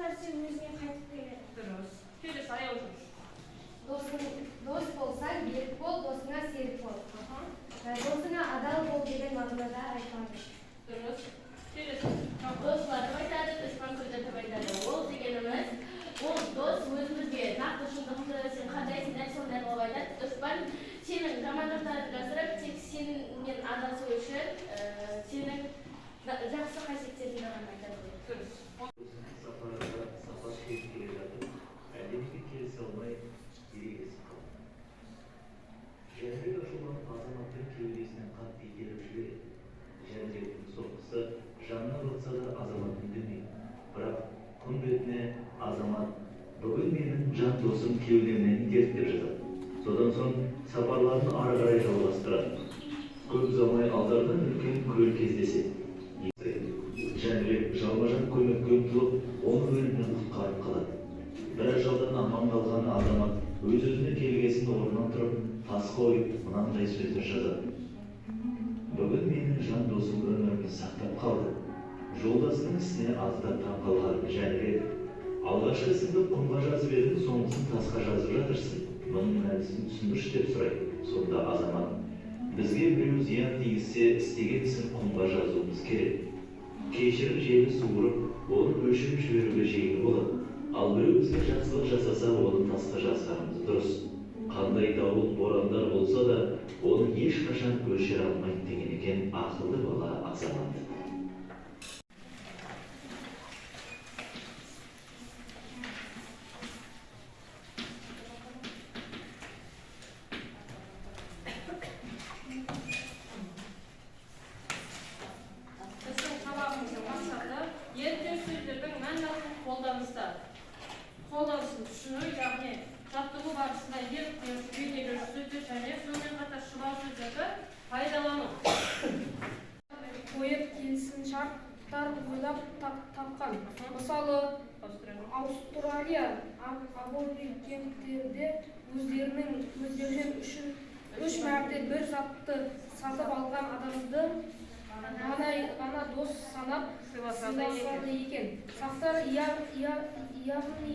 нәрсе өзіңе қайтып келеді. Дұрыс. Келесі, Аяужан. Досың, дос болсаң, берік бол, досыңа серік бол. Досыңа адал бол деген мағынада айтылады. Дұрыс. Келесі. Дос жылатып айтады, дұшпан күлдіртіп айтады. Ол дегеніміз, ол дос өзімізге нақты шындықты, сен қандайсың, дәл сондай қылып айтады. Дұшпан сенің жамандықтарыңды жасырып, тек сенімен адасу үшін сенің жақсы қасиеттеріңді ғана айтады. Дұрыс. Сапарда сапар шегіп келе жатып, әлденеге келісе алмай ерегесіп қалды. Жәнібек ашуланып, Азаматтың кеудесінен қатты итеріп жібереді. Жәнібектің соққысы жанына батса да, Азамат үндемейді. Бірақ құм бетіне Азамат: «Бүгін менің жан досым кеудемнен итерді», – деп жазады. Содан соң сапарларын ары қарай жалғастырады. Көп ұзамай алдарынан үлкен көл кездеседі. Жәнібек жалма-жан көмекке ұмтылып, оны өлімнен құтқарып қалады. Бір ажалдан аман қалған Азамат өз-өзіне келгесін орнынан тұрып, тасқа ойып, мынандай сөздер жазады: «Бүгін менің жан досым өмірімді сақтап қалды». Жолдасының ісіне аздап таң қалған Жәнібек: «Алғашқы ісіңді құмға жазып едің, соңғысын тасқа жазып жатырсың, мұның мәнісін түсіндірші», – деп сұрайды. Сонда Азамат: «Бізге біреу зиян тигізсе, істеген ісін құмға жазуымыз керек. Кешірім желі суырып, оны өшіріп жіберуге жеңіл болады. Ал біреу бізге жақсылық жасаса, оны тасқа жазғанымыз дұрыс. Қандай дауыл, борандар болса да, оны ешқашан өшіре алмайды», – деген екен ақылды бала Азамат. Біздің сабағымыздың мақсаты еліктеу сөздердің мән-мағынасын қолданысын түсіну, яғни жаттығу барысында еліктеу, бейнелеуші сөздер және сонымен қатар шұбау сөздерді пайдалану. Қойып, келісімшарттар ойлап тапқан. Мысалы, Аустралия аборигендері өздерінен үш мәрте бір затты сатып алған адамды ғана дос санап сыйласады екен. Сыйласады екен. Сақтар, яғни